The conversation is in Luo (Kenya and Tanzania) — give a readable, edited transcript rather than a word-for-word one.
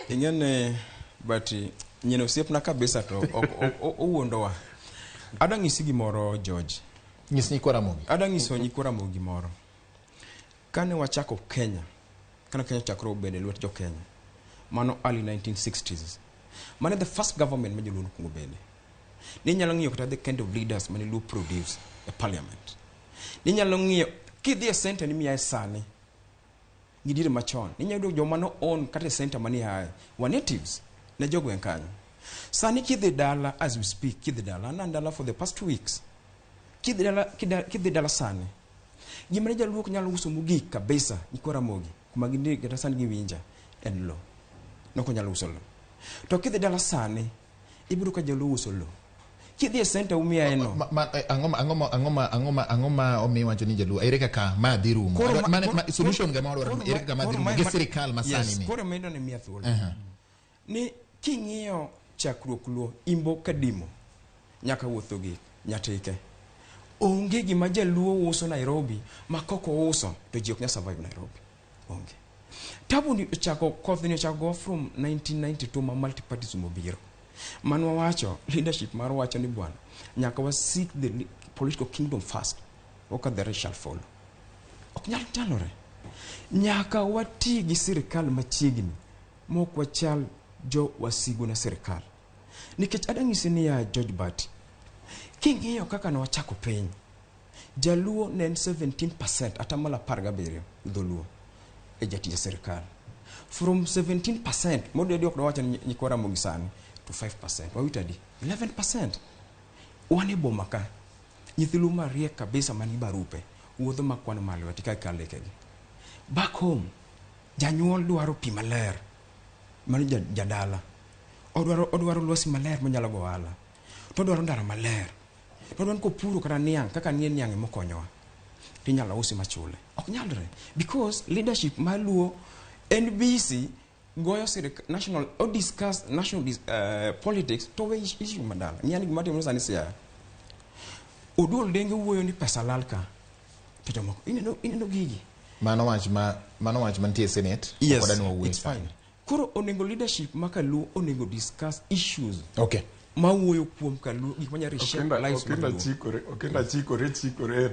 Ing'e but nyien osiepna kabisa to owuondowa. Adwa ng'isi gimoro, George. Nyis nyikwa Ramogi. Adwa ng'iso nyikwa Ramogi gimoro. Kane wachako Kenya, kane Kenya ochakore obedo e lwet jo Kenya, mano early 1960s. Mane the first government ma joluo nokwongo bede. Ninyalo ng'iyo kata the kind of leaders mane Luo produce e parliament. Ninyalo ng'iyo kidhi e center ni miaye sani gi diere machon. Ninyalo yudo joma no own kata e center mani aye wa natives ne jogweng' kanyo. Sani kidhi dala, as we speak, kidhi dala, an dala for the past 2 weeks. Kidhi dala, kidhi dala sani, gima ne jaluo ok nyal uso mogik kabisa, nyikwa Ramogi kuma gindie kata sani giwinja, en lo. Nok onyal uso lo. To kidhi dala sani, ibiro ka jaluo uso lo. Kidhi e center umiaye no. Ang'o ma omiyo wacho ni jaluo, ere kaka ma dhi rumo? Solution ga ma wadwaro, ere kaka ma dhi rumo gi sirikal ma sani ni? Koro medo ne miya thuolo. Ni king'iyo chakruok Luo, Imbo Kadimo nyaka wuotho gi Nyatike. Onge gima jaluo uso Nairobi ma kok ouso to ji ok nyal survive Nairobi. Onge. Tabu ni ochako, koth ni ochako go from 1992 ma multipartyism obiro. Mano wawacho, leadership mar wacho ni bwana, nyaka wa seek the political kingdom first, oka the rest shall follow. Ok nyal chalore. Nyaka wati gi sirikal machiegni mok wachal jo wasigu na sirikal. Nikech adwa nyisi niya, George Bati, king'iyo kaka ne wachako piny, jaluo ne en 17%, 17% dholuo e jatij sirikal. From 17%, modedi ok dwawacho ni nyikwa Ramogi sani, to 5%. Wawito adi? 11%. Wan e boma ka, nyithi luo mariek kabisa man gi barupe, wuotho ma kwan malo ati ka kalekegi. Back home, janyuol dwaro pi maler, mano jadala. Odwaro lwasi maler monyalo go ohala. To odwaro ndara maler. To odwaro ni kopuro kata niang' kaka nie niang' emokonyowa. Tinyalo usi machule. Ok nyalre. Because leadership mar Luo en busy goyo national o discuss national politics to we issue madala. Ng'e ni gima timore sani Siaya. Oduol Denge wuoyo ni pesa lal ka. To jomoko ineno gigi. Mano wach mantie e Senate. Yes, ok wadwa ni wawuoye it's sani. fine. Koro onego leadership ma Kaluo onego discuss issues Okay. mawuoyo kuom Kaluo, gik manyalo reshape lives mag Okenda Luo. chikore, okenda chikore chikore.